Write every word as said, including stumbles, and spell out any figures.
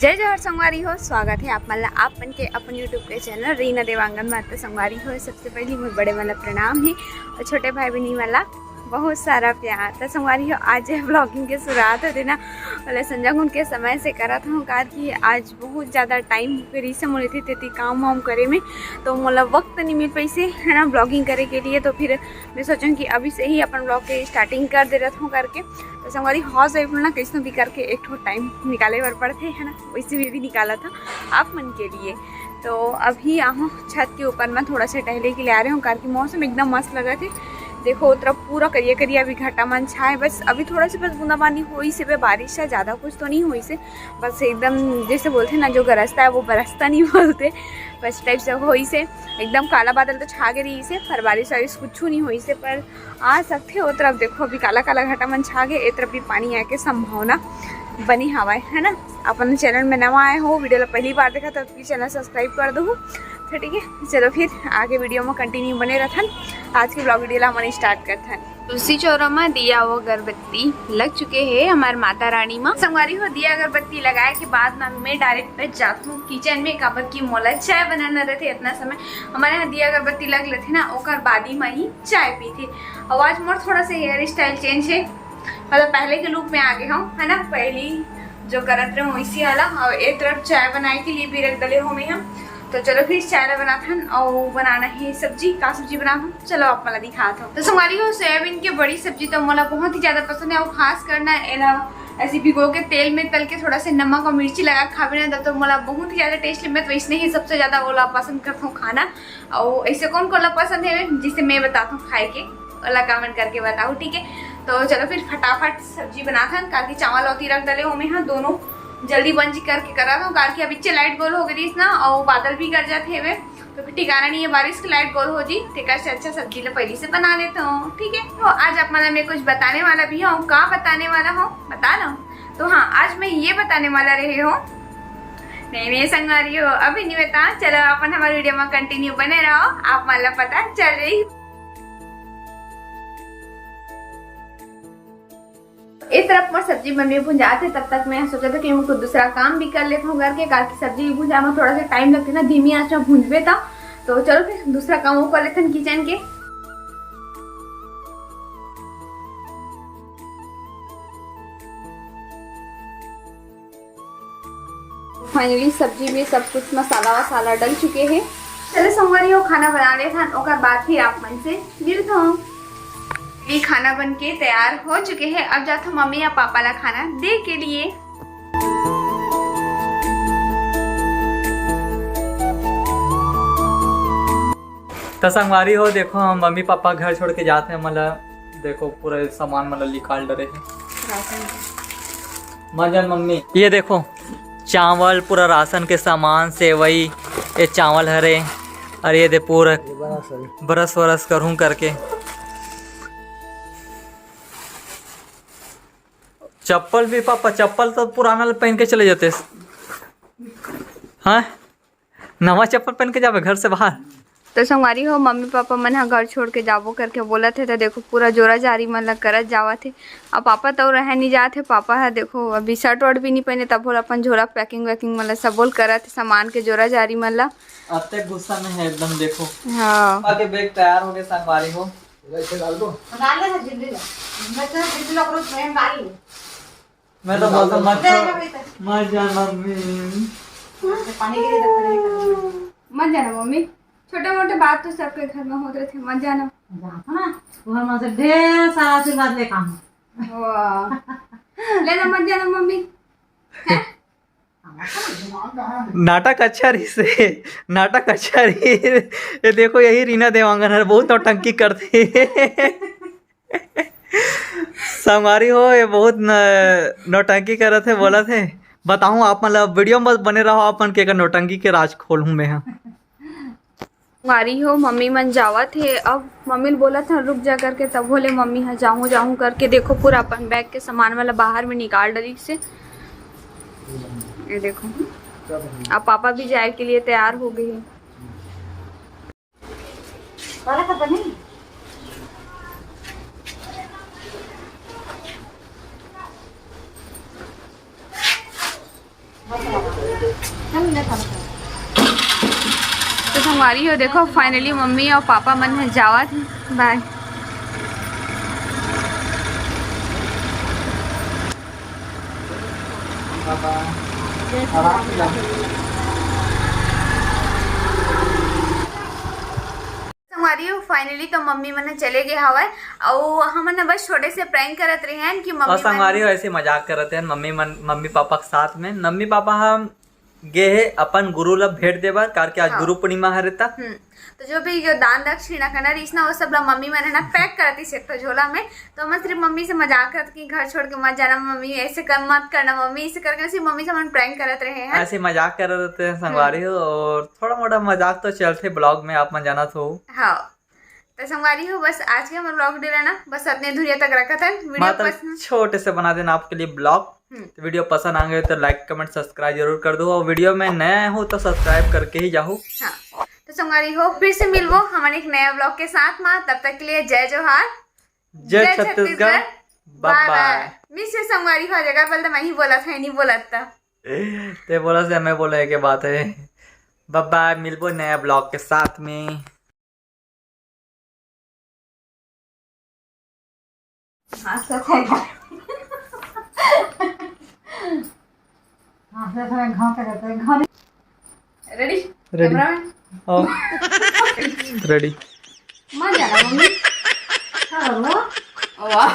जय जोहार संगवारी हो, स्वागत हे आप मन ला आप मन के अपन YouTube के चैनल रीना देवांगन मा। त संगवारी हो, सबसे पहली मोर बड़े मन ला प्रणाम हे और छोटे भाई बहिनी मन ला बहुत सारा प्यार। त संगवारी हो, आज ये vlogging के शुरुआत होथे ना, वाला संजय कुन के समय से करत हूँ, काबर कि आज बहुत ज़्यादा टाइम हो गे रहिस हे मोला एती तेती काम वाम करे में, तो मोला वक्त नहीं मिल पाइस हे, है ना, vlogging करे के लिए। तो फिर मैं सोचें कि अभी से ही अपन vlog के starting कर दे रहत हूँ करके। तो संगवारी, हाउस वाइफ ना कैसे भी करके एक ठो टाइम निकाले बर पड़थे, है ना, वैसे भी, भी निकाला था आप मन के लिए। तो अभी आहूँ छत के ऊपर में थोड़ा सा टहले के लिए आ रहे हूँ, काबर कि मौसम एकदम मस्त लगत हे। देखो, ओ तरफ पूरा करिया करिया अभी घटा मन छाए, बस अभी थोड़ा सा बस बूंदाबांदी होइस हे, बारिश है, ज़्यादा कुछ तो नहीं होइस हे, बस एकदम जैसे बोलते हैं ना, जो गरजता है वो बरसता नहीं बोलते, बस टाइप से होइस हे। एकदम काला बादल तो छा गे रहिस हे, पर बारिश वारिश कुछ नहीं होइस हे, पर आ सकथे। ओ तरफ देखो, अभी काला काला घटा मन छा गे, ए तरफ भी पानी आए के संभावना बनी हवय, है ना। अपन चैनल में नवा आए हो, वीडियो ला पहली बार देखा, तो प्लीज चैनल सब्सक्राइब कर दो, तो ठीक है। चलो फिर आगे वीडियो में कंटिन्यू बने रहथन। आज के vlog वीडियो ला हमन स्टार्ट करथन। तुलसी चौरा में दिया वो अगरबत्ती लग चुके हे हमार माता रानी माँ। संगवारी हो, दिया अगरबत्ती लगाए के बाद ना मैं डायरेक्ट जात हूँ किचन में, काबर कि मोला चाय बनाना रहते इतना समय। हमारे यहाँ दिया अगरबत्ती लग लेथे ना, ओकर बाद ही मैं ही चाय पीथे। और आज मोर थोड़ा सा हेयर स्टाइल चेंज है, मतलब पहले के लुक में आ गए हूँ, है ना, पहली जो करत रहे वैसी वाला। और एक तरफ चाय बनाए के लिए भी रख डले हो मैं हम। तो चलो फिर चाय ला बनाथन और बनाना है सब्जी। का सब्जी बनाथन, चलो आप मला दिखात हूँ। तो संगवारी हो, सोयाबीन के बड़ी सब्जी तो मोला बहुत ही ज्यादा पसंद है, और खास करना एला ऐसे भिगो के तेल में तल के थोड़ा से नमक और मिर्ची लगा के खाबे ना, तो मोला बहुत ही ज्यादा टेस्ट लगथे। मैं तो इसने ही सबसे ज्यादा ओला पसंद करता हूँ खाना। और ऐसे कौन कोला पसंद है जिसे मैं बताता हूँ खाए के, ओला कमेंट करके बताओ, ठीक है। तो चलो फिर फटाफट सब्जी बनाथन, काबर कि चावल ओती रख डले हो मैं हाँ, दोनों जल्दी बन जी करके करा था, काबर कि अभी लाइट गोल हो गई ना, और बादल भी गरजत हेवे, तो फिर ठिकाना नहीं है बारिश के, लाइट गोल हो जी, तेकर से अच्छा सब्जी ला पहली से बना लेता हूँ, ठीक है। तो आज आप मतलब मैं कुछ बताने वाला भी हूँ, का बताने वाला हूँ बता दो। तो हाँ, आज मैं ये बताने वाला रही हूँ, नहीं नहीं संगवारी हो, अभी नहीं बता, चलो अपन हमारे वीडियो में कंटिन्यू बने रहो, आप मतलब पता चल रही। इस तरफ मोर सब्जी मन भी भुंजात हे, तब तक मैं सोचा था कि मैं कुछ दूसरा काम भी कर लेता हूँ घर के, काबर कि सब्जी भुंजा में थोड़ा सा टाइम लगथे ना, धीमी आंच में भूंजबे त। तो चलो फिर दूसरा काम वो कर लेथन किचन के। फाइनली सब्जी में सब कुछ मसाला वसाला डल चुके हैं। चलो संगवारी हो, खाना बना लेथन, ओकर बाद फिर आप मन से मिलत हूँ। ये खाना बन के तैयार हो चुके हैं, अब जात हूँ मम्मी या पापा ला खाना दे के लिए। तो संगवारी हो, देखो हम मम्मी पापा घर छोड़ के जात हैं, मतलब देखो पूरा सामान मतलब निकाल डरे हैं। राशन। मजा मम्मी, ये देखो चावल, पूरा राशन के सामान, सेवई, ये चावल हरे, और ये दे पूरा ब्रश वरश करहूँ करके। चप्पल भी पापा, चप्पल तो पुराना पहन के चले जाते हाँ, नवा चप्पल पहन के जावे घर से बाहर। तो संगवारी हो, मम्मी पापा मन ह घर छोड़ के जाबो करके बोलत हे, तो देखो पूरा जोरा जारी मन ल करत जावत हे। अब पापा तो रहे नहीं जात हे, पापा ह देखो अभी शर्ट वर्ट भी नहीं पहने, तब बोला अपन झोला पैकिंग वैकिंग मन ल सब बोल करत हे, सामान के जोरा जारी मन ल। अत्ते गुस्सा में है एकदम, देखो। हाँ। पापा के बैग तैयार हो गए संगवारी हो। इधर इसे डाल दो। डाल दे ना झिल्ली ला। मैं तो झिल्ली ला करूँ, मैं डाल लूँ। मैं तो बोलता मत, मत जा मम्मी। पानी के लिए रखा है। मत जाना मम्मी, छोटे मोटे बात तो सबके घर में होत रहिथे, मत जाना। जाता ना, तुम्हारे मन से ढेर सारा आशीर्वाद लेकर आऊँ। वाह। ले ना, मत जाना मम्मी। हैं? नाटक अच्छा रहिस हे, नाटक अच्छा रहिस। ये देखो, यही रीना देवांगन हर बहुत नौटंकी करथे। संगवारी हो, ये बहुत न-, नौटंकी करत हे, बोलत हे। बताहूँ आप मन ला, वीडियो में बने रहो, आप मन के एकर नौटंकी के राज खोलहूँ मैं ह। संगवारी हो, मम्मी मन जावत हे, अब मम्मी ल बोलत हन रुक जा करके, तब होले मम्मी ह जाहूँ जाहूँ करके देखो पूरा अपन बैग के सामान वाला बाहर में निकाल डरिस हे। ये देखो, अब पापा भी जाए के लिए तैयार हो गए हे। संगवारी हो, देखो, finally मम्मी और पापा मन ह जावत। बाय। संगवारी हो, finally तो मम्मी मन चले गए हवय। अउ हमन ह बस छोटे से prank करत रहे हैं कि मम्मी और संगवारी हो, ऐसे मजाक करत हैं मम्मी मन, मम्मी पापा के साथ में। मम्मी पापा हम गे हे अपन गुरु ला भेंट दे बर, कार के आज हाँ। गुरु पूर्णिमा हरे ता। हम्म। तो जो भी जो दान दक्षिणा करना रहिस ना, वो सब ला मम्मी मन ह ना pack करती से एक ठो झोला में। तो मैं सिर्फ मम्मी से मजाक करत कि घर छोड़ के मत जाना मम्मी, ऐसे कर मत करना मम्मी, ऐसे करके सिर्फ मम्मी से मन prank करत रहे हैं। ऐसे मजाक करत रहते हैं संगवारी हो, और थोड़ा मोटा मजाक तो चलते vlog में, आप मन जानत हो। हाँ। तो संगवारी हो, बस आज के हमर vlog video ना बस अतने धुरिया तक रखत हन। Video मतलब पसंद छोटे से बना देना आपके लिए vlog। हम्म। तो video पसंद आ गए तो like, comment, subscribe जरूर कर दो, और video में नया हो तो subscribe करके ही जाओ। हाँ। तो संगवारी हो, फिर से मिलबो हमन एक नया vlog के साथ मा। तब तक के लिए जय जोहार, जय जय Chhattisgarh, Chhattisgarh, bye bye bye। Miss you संगवारी हो, जगह पहले तो मैं ही बोला था, नहीं बोला था। ते बोला से मैं बोले के बात है। Bye bye, मिलबो नया vlog के साथ में। हाँ, तो है। हाँ, तो है, घाव पे रहता है, घाव। Ready? Ready। Cameraman? आओ। Ready। मत जाना, मम्मी। हाँ, बाबू। वाह।